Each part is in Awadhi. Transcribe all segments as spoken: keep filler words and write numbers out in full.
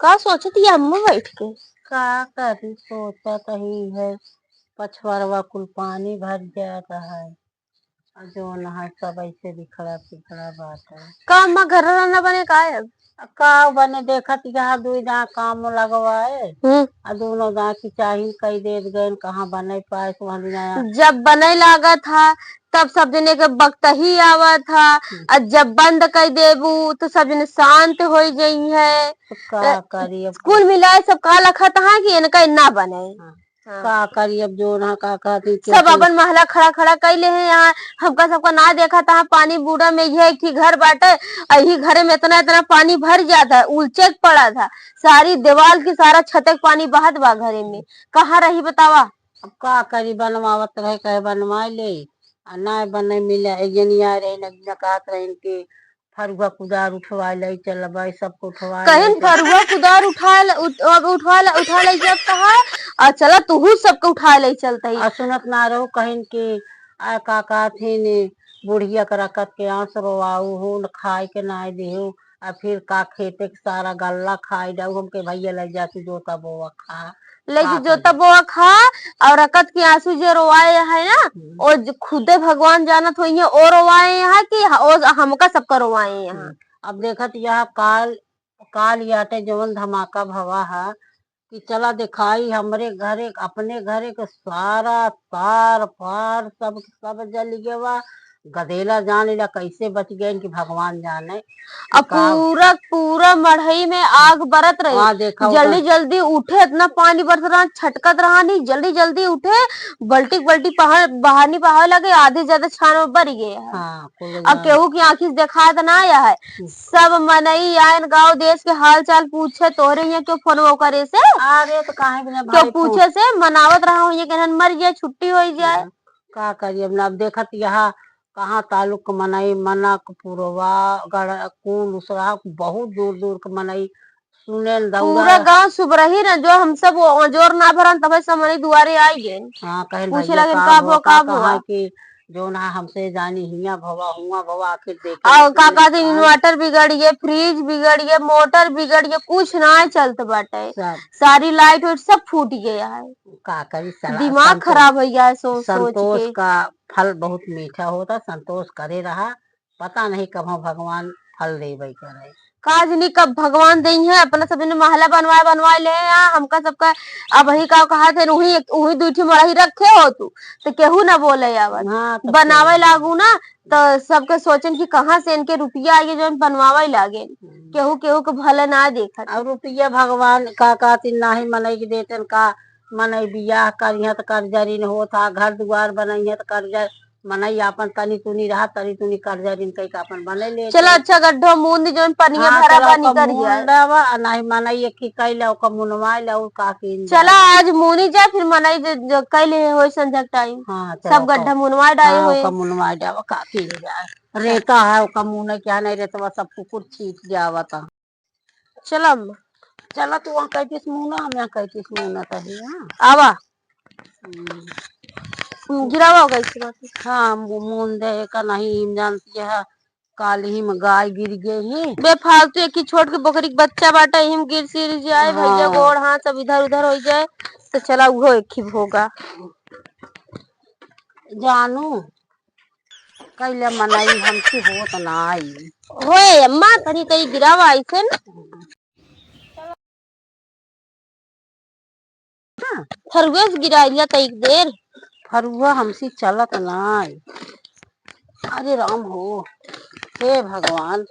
का सोचत ही अम्मा बैठ के? का करी, सोचत ही है, पछवरवा कुल पानी भर जात है, और जौन है सब ऐसे बिखरा पिखरा बात है। का अम्मा घर रहना बने का है? का बने, देखत यहाँ दुई दाँय काम लगवाए, हम्म। आ दुनो दाँय की चाही कई देत गए, कहाँ बने पाए, तो वहाँ दुनो जब बने लागत हा, तब सब जने के बकतही आवत हा, हम्म। आ जब बंद कई देबू, तो सब जने शांत होई जइहैं। तो का अ, करी अब? कुल मिलाए सब का लखत हा कि इनका ना बने। हाँ। हाँ। का करी अब, जौन है का कहती, सब अपन महला खड़ा खड़ा कई ले हैं यहाँ, हमका सबका ना देखत हा, पानी बूढ़ा में यह एक ही घर बाटे, आ यही घरे में इतना इतना पानी भर जात है, उलचे के पड़त है, सारी दीवाल की सारा छते के पानी बहत बा घरे में, कहाँ रही बतावा? अब का करी, बनवावत रहे, कहे बनवाए ले, आ ना बने मिले। एक जनी आए रही, नगीना कहत रही कि फरुआ कुदार उठवाए ले चलबे, सबको उठवाए ले कहिन चल। फरुआ कुदार उठाए ले, उठ-, अब उठवाए ले, उठा ले जब कहा, आ चला तुहू सबके उठाए ले चलते ही। आ सुनत ना रहो, कहिन कि आ का कहत हिन, बुढ़िया के रकत के आँस रोवाऊ हो, न खाए के ना देहू, आ फिर का खेते के सारा गल्ला खाई जाऊ, हमके भैया ले जा तू जोता बोआ खा। ले का जी जोता करी? बोआ खा, और रकत के आँसू जे रोवाए है ना, हम्म। ओ ज-, खुदे भगवान जानत होइहैं, ओ रोवाए हैं कि ह-, ओ हमका सबका रोवाए हैं। हम्म। अब देखत यह काल, काल याटे जवन धमाका भवा है, कि चला देखाई हमरे घरे, अपने घरे के सारा तार पार सब, सब जल गवा। गदेला जान ला कैसे बच गए कि भगवान जाने। अब का पूरा, पूरा मढ़ई में आग बरत रही। हाँ, देखा जल्दी, ओकर। जल्दी उठे, इतना पानी बरस रहा, छटकत रहा नहीं, जल्दी, जल्दी उठे, बल्टी, बल्टी पहाड़, बाहर नहीं बहावे लगे, आधे ज्यादा छान में बर गए हैं। हाँ, कुल अब जान। केहू की आँखी से देखात ना आया है। हम्म। सब मनई आयन गाँव देश के हाल चाल पूछे, तोहरे यहाँ क्यों फोनवा करे से? अरे तो काहे बिना क्यों भाई पूछे फोन से? मनावत रहा होइहैं कि इन्हन मर जाए, छुट्टी होई जाए। हाँ, का करी अब ना, अब देखत यहाँ कहाँ ताल्लुक के मनई, मनक, पुरवा, गढ़, कुल उसरा, बहुत दूर दूर के मनई सुने न दौड़ा। पूरा गाँव सुबरही न, जो हम सब वो जोर ना भरन, तबे सब मनई दुआरे आई गए। हाँ, कहिन पूछे भैया लगिन, का का भवा, भवा, का का भवा? कहाँ कि जौन है हमसे जानी हियाँ भवा, हुआँ भवा, आखिर देखे और का कहते, inverter बिगड़ गए, fridge बिगड़ गए, motor बिगड़ गए, कुछ ना चलत बाटे। सब। सारी light वाइट सब फूट गया है। का करी, सला-, दिमाग संतोष, खराब हो गया है सोच, सोच संतोष के। का फल बहुत मीठा होता, संतोष करे रहा, पता नहीं कब भगवान फल देवे करे। का जनी कब भगवान देइहैं, अपना सब जने महला बनवाए, बनवाए ले हैं, आ हमका सबका अबही का कहत हैं, उही, उही दुइ ठे मड़ही रखे हो तू, तो केहू ना बोले आवत। हाँ, तो बनावे केहू लागू ना, तो सबके सोचन कि कहाँ से इनके रुपया आइहैं, जौन बनवावे लागे। हम्म। केहू, केहू के भले ना देखत। और रुपया भगवान का, का चीज नाही मनई के देतन का, मनई बियाह करिहैं तो कर्जा ऋण होत हा, घर दुआर बनइहैं तो कर्जा, मनई आपन तनी तुनी रहा, तनी तुनी कर्जा ऋण कई के आपन बने ले चला, के। अच्छा गड्ढा मूंद जौन पनिया हाँ, भरा चला बा, ओका निकल जाए। मूंद आवा, आ नाही मनई एक ही कइला, ओका मुनवाइला, उ का कीन चला, जाए। आज मूनी जाए, फिर मनई जो, जो कइले होई संझा के time, हाँ, चला, सब ओका, गड्ढा मुनवा डाए हाँ, होई। ओका मुनवा डावा, का कीन जाए। रेता है, ओका मुने के यहाँ नहीं, रेतवा सब कुकुर छीट जावत है। चला अम्मा। चला, तू वहाँ कहतीस मुना, हम यहाँ कहतीस मुना तही, हाँ। आवा। हम्म। गिरावा हो गई थी बाकी। हाँ, मु-, मुन दे का नहीं, हम जानती है, काल ही में गाय गिर गई ही। बेफालतू एक ही छोट के बकरी के बच्चा बाटा, यही में गिर सिर जाए, भैया हाँ। गोड़ हाथ सब इधर उधर हो जाए, तो चला उहो एक ही भोगा। जानू, कइले मनई हमसे होत नाई। होए अम्मा, तनी तनी गिरावा ऐसे न। फरुआ से गिराइला तई देर। फरुआ हमसे चलत नाई। अरे राम हो, हे भगवान।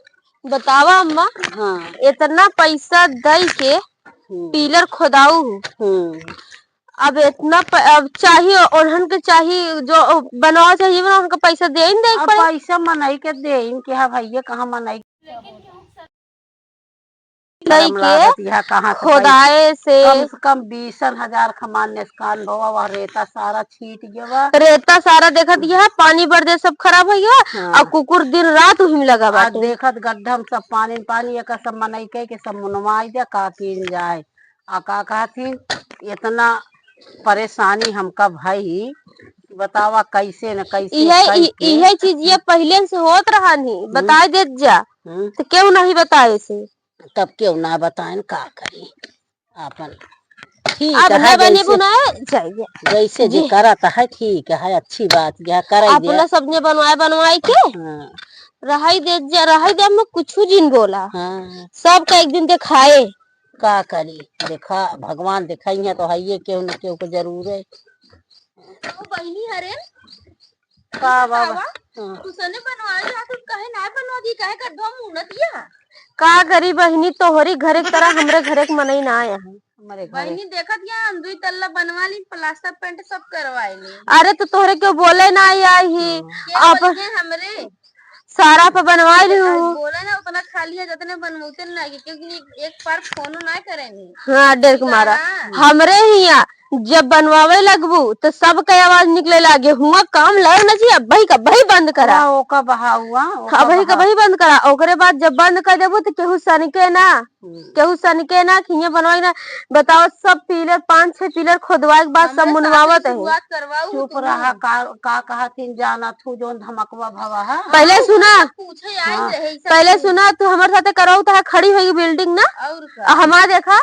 बतावा अम्मा, हाँ। इतना पैसा दई के हम्म। Pillar खोदाऊ। हम्म। अब इतना प-, अब चाही, उन्हन के चाही, जो बनवा चाहिए, उनका पैसा देइन दे अब पड़े। पैसा मनई के देइन के, हाँ भैया, कहाँ मनई लई गरम के लागत, यहाँ कहाँ से खोदाए पैसा? से। कम से कम बीसन हजार खमान नुकसान भवा, वह रेता सारा छीट गवा। रेता सारा देखत यह पानी बरदे सब खराब हो गया, हाँ। और कुकुर दिन रात उही में लगा आज बाटे। देखत गड्ढा में सब पानी पानी, एक सब मनई के, के सब मुनवाई दे, का कीन जाए। आ का कहथिन, इतना परेशानी हमका भई, बतावा कैसे न कैसे इहे, कई इ-, के। इहे चीज ये पहिले से होत रहन ही, हम्म। बताए देत जा, हम्म। तो क्यों नहीं बताए से? तब केहू ना बताएन, का करी। आपन ठीक अब है, न बने जैसे, बनाए जाइए। जैसे जे जी। करत है, ठीक है, अच्छी बात है, करे दे। अपना सब ने बनवाए, बनवाए के हाँ। रहाई दे, जा, रहाई दे, हम कुछ जिन बोला। हाँ। सबका एक दिन देखाए। का करी, देखा, भगवान देखइहे तो हइये, केहू न केहू के जरूर है। तो बहिनी हरे, का बाबा? बतावा, हाँ। तू सने बनवाए रहा, तू कहे ना बनवा दी, कहे गड्ढा मुनत या? का करी बहिनी, तोहरी घरे के तरह हमरे घरे के मनई ना आया है। हमरे घरे। बहिनी देखत या, हम दुई तल्ला बनवा ली, प्लास्टर पेंट सब करवाए ली। अरे तो तोहरे क्यों बोले ना आई, आई ही? हाँ। के आप बोलिए हमरे? सारा पे बनवा ली हूँ। बोला ना, उतना खाली है, जितने बनवाते ना, क्योंकि एक, एक बार फोन ना करेनी। हाँ, डेर के मारा। हाँ। हमरे हिया जब बनवावे लगबू, तो सबके आवाज निकले लागे, "हुआ काम लाओ ना जी, अबही का अबही बंद करा।" हाँ, ओका बहा हुआ, ओका अबही का बहा। अबही बंद करा। ओकरे बाद जब बंद कर देबू, तो केहू सनके ना, हम्म। केहू सनके ना, कि हियाँ बनवाई ना। बताओ, सब पिलर, पाँच छह पिलर खोदवाए के बाद सब हमरे साथे मुनवावत है। शुरुआत करवाऊ चुप तू। रहा, का, का कहत हिन, जाना थू, जौन धमकवा भवा है। पहले हाँ, सुना। पूछे आई हाँ। रहे, ई सब पहले चीज। सुना, तू हमारे साथे कराऊ, तो खड़ी होई बिल्डिंग ना। और का? आ हमार देखा,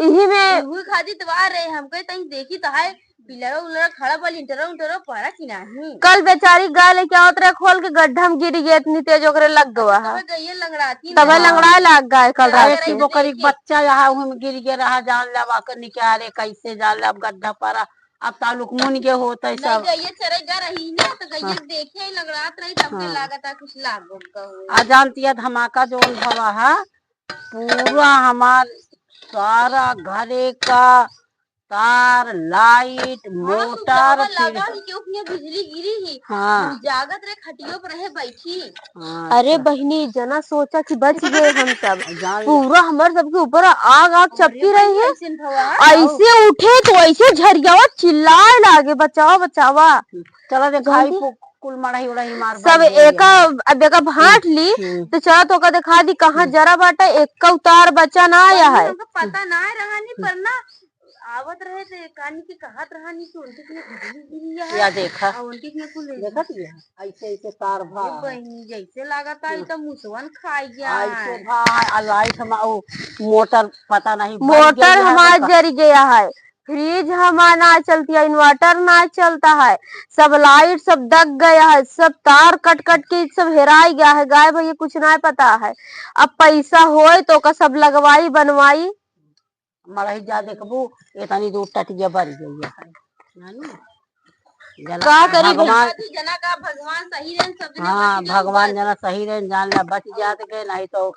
इही में उही खातिर तो आ रहे, हमके तनी देखी तो है, पिलर उलर खड़ा बा, लिंटर उंटर पड़ा कि नाही। कल बेचारी गाय लेके आवत रहे, खोल के गड्ढा में गिर गई, इतनी तेज ओकरे लग गवा है। तबे गइये लंगड़ाती तबे ना। लंगड़ाए लाग गए कल अरे रात तू के। ओकर एक बच्चा यहाँ उही में गिर गया रहा, जान ले अब आकर निकाले, कैसे जान ले अब गड्ढा पड़ा, अब तालुक मुन के होत है नहीं, सब। गइये चरे गा रही ना, तो गइये हाँ। देखे लंगड़ात रही, तब के हाँ। लागत है कुछ लाग गवा है। आ जानती है धमाका जौन भवा है, पूरा हमार सारा घरे का तार, लाइट, हाँ, मोटर, सुबह फिर लगा ही कि ओखिया बिजली गिरी ही। हाँ। हम जागत रहे, खटियो पर रहे बैठी। हाँ, अरे अच्छा। बहिनी, जना सोचा कि बच गए हम सब। जान ले। पूरा हमार सबके ऊपर आग, आग अरे चपकी रही बहिनी, है। ऐसे न भवा। ऐसे उठे तो ऐसे झरियावा चिल्लाए लागे, "बचावा, बचावा।" चला देखाई जानती? पु-, कुल मड़ही उड़ही मार सब बन गई एका, है। अब एका भांट ली, हम्म। तो चला तो ओका देखा दी कहाँ हम्म। जरा बाटे, एक का उतार बचा ना आया बहिनी, है। हमका पता ना रहा नी, पर ना आवत रहे तो कानी के कहत रहा नी कि उनके किने बिजली गिरी है। या देखा। और उनके किने कुल देखत ये है, ऐसे ऐसे तार भा ये है। बहिनी जैसे लागत है, हम्म। तो मुसवन खाई गया ऐसे है। भा है, आ लाइट हम, ओ, मोटर पता नहीं बंद मोटर गई है, हमार देखा। जरी गया है। फ्रिज हमार ना चलती है, इन्वर्टर ना चलता है, सब लाइट सब दग गया है, सब तार कट कट के सब हेराई गया है, गायब है, ये कुछ ना पता है। अब पैसा होए तो ओका सब लगवाई बनवाई। मड़ही जा देखबू, इतनी दूर टटिया बरी गई है। जानू? जना का का करी भगवान। जना का भगवान सही रहन, सब जने हाँ, बच गए भगवान बस। जना सही रहन, जान ला बच जात के, नहीं तो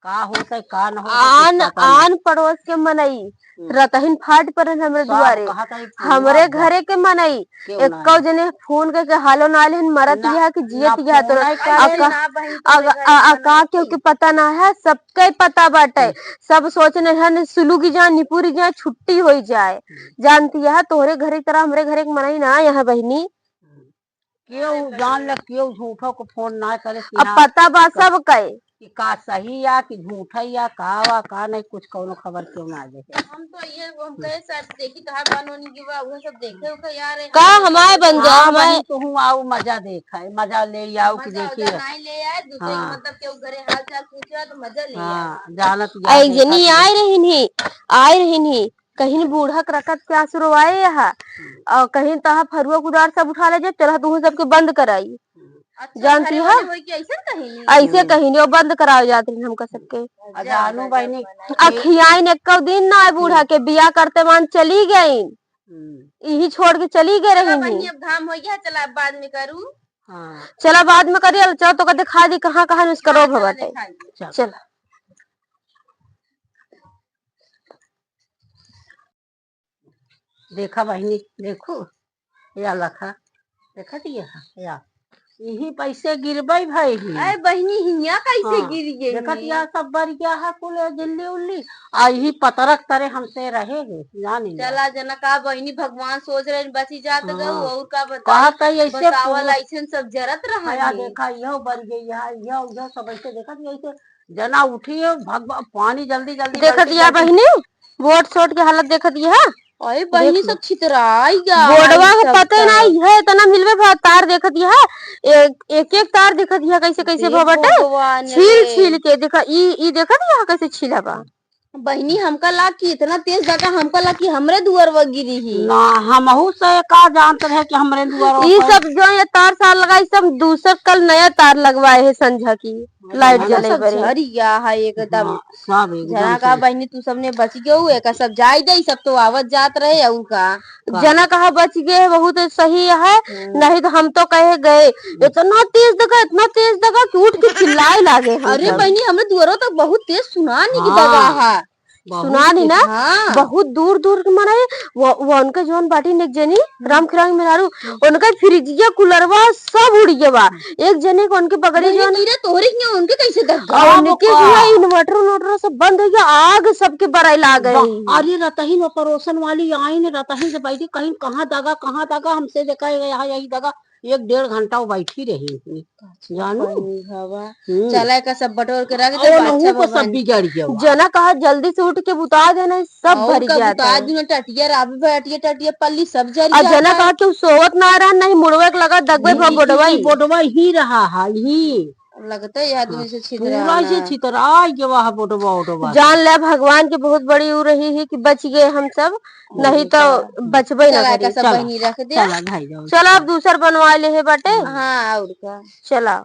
का होत है, का न होत है, कुछ आन, पता नहीं। आन पड़ोस के मनई हम्म। रतहिन फाट परन हमरे सब दुआरे। कहत है, पूरा हमरे बा-, घरे के मनई केहू ना एक्को है। जने फोन करके हालो ना लेन, मरत ना, यह कि जियत ना यह तो फोन है, अका-, ना बहिन, अग-, तोरे घरे अ-, अका मनई केहू के की। पता ना है, सबके पता बाटे। हम्म। सब सोचने हैं, सुलुगी जाए, निपुरी जाए, छुट्टी होई जाए। हम्म। जानती है, तोहरे घरे की तरह हमरे घरे के मनई ना यहाँ बहिनी। हम्म। केहू जान ले, केहू झूठो को फोन ना करे कि अब हाँ, पता बा क-, सब कहे। कि का सही या कि झूठा या का वा, का नहीं, कुछ कौनो खबर क्यों ना दे। हम तो ये, हम कहे शायद देखी तोहार बन होनी की बा, उहे सब देखे उखे यार, का हम हमारे बन जा, हाँ, हमारे बहिन, तू हूँ आऊ मजा देखा, मजा ले आऊ कि मजा देखी उजा है। नहीं ले आए, दूसरे के हाँ। मतलब केहू घरे हाल चाल पूछे तो मजा ले आए। हाँ, जानत या ऐ देखत जनी या। आए रही नहीं, आए रही नहीं, कहिन बूढ़ा के रकत के आंसू रोवाए यहाँ, हम्म। और कहिन तहा फरुआ कुदार सब उठा ले जे, चला तू सबके बंद कराई। हम्म। अच्छा, जानती घरे है? वाले होई कि ऐसे कहिन? ऐसे हम्म। कहिन, वो बंद करावे जात रही हमका सबके। आ जानू बहिनी, अखियाइन एक्को दिन ना आए बूढ़ा हम्म। के, बिया करते मान चली गई। हम्म। इही छोड़ के चली गए चला रही बहिनी, नहीं। अब घाम हो गया, चला अब बाद में करू। हाँ। चला बाद में करी, अब चला तो का दिखा दी कहाँ कहाँ निस्करो हाँ, चला भगवत है। दिखाई दे। चल। चला। देखा बहिनी, देखू, या लखा, देखत ये हा, या, इही पैसे गिरबै भई ही। अरे बहिनी, हिया कैसे हाँ, गिर गई देखत है? या सब बर गया है कुल दिल्ली उल्ली, आ इही पतरक तरे हमसे रहे है, जान लिया। चला जना का बहिनी, भगवान सोच रहे बची जात हाँ। गऊ, और का बताई? कहत है ऐसे बतावल पूरा ऐसन सब जरत रहा भया है। देखा, यह बर गई है, यह, यह सब ऐसे देखत ये ऐसे जना उठी है, भगवा-, पानी जल्दी, जल्दी देखत बल्टी, या बल्टी। बहिनी, वोट सोट के हालत देखत या। अरे बहिनी, देख लो। सब छितराई जा बोर्डवा है के सब पते ना, तरफ। इहे इतना मिलबे भा तार देखत यह, एक, एक, एक तार देखत यह, कैसे, कैसे ये भा बटे, भगवान छील, रे। छील के देखा, ई, ई देखत यह कैसे छीला बा। बहिनी, हमका लाग कि इतना तेज दगा, हमका लाग कि हमरे दुअरवा गिरी ही। ना, हमहू से का जानत रहे कि हमरे दुअरवा ई पर। सब जो ये तार सार लगा, ई सब दूसर कल नया तार लगवाए है संझा की। लाइट हाँ, जले सब बरे। झरिया है एकदम। हाँ, सब एकदम जना से। का बहिनी, तू सबने बच गयो, एका सब जाई दे, सब तो आवत जात रहे, और का? का? जना कहा बच गए, बहुत सही है, हम्म। नहीं तो हम तो कहे गए, हम्म। इतना तेज दगा, इतना तेज दगा कि उठ के चिल्लाए लागे हम अरे सब। बहिनी, हमरे दुआरो तक बहुत तेज सुना नहीं की हाँ। दगा है। बहुत सुना नहीं ना? हाँ। बहुत दूर दूर के मने, वो, वो उनके जौन बाटी ने एक जनी, हम्म। राम खिरांग मेहरारू, हम्म। उनका फ्रिजिया, कूलरवा सब उड़ गया बा। हम्म। एक जने के उनके बगड़ी बहिनी, जौन गिरे तोहरे हियां उनके कैसे दग गए? और हाँ, उनके वो का? हियां inverter उन्वर्टर सब बंद हो गया, आग सबके बराई लाग गई। बा-, अरे रतही में पड़ोसन वाली आई ने, रतही से बैठी, कहीं कहाँ दगा, कहाँ दगा, हमसे देखा यहाँ यही दगा, एक डेढ़ घंटा वो बैठी रही। जानू? बहिनी हवा। हम्म। चला एका सब बटोर के रख दे, और बादशाह उनहू को सब भगवान। बिगड़ गया बा। जना कहा जल्दी से उठ के बुता देना, सब और भर का जाता बुता है। दिन टटिया राबे भटिया टटिया पल्ली सब जरी और जना जाता है। कहा कि उ सोवत ना रहा, नहीं मुड़वे के लगा दगवे ई, पर ई, बोडवा ई ही। बोडवा ही रहा है, ही। लगता है ये आदमी से छितरा पूरा ना। ये छितरा गया है बोडवा, ओडवा। जान ले भगवान की बहुत बड़ी उ रही है कि बच गए हम सब, नहीं नहीं तो तो। बचबे ना चला एका करी। सब चला, बहिनी रख दे। चला भाई जाओ। चला अब दूसर बनवा ले है बाटे। हाँ, और का। चला।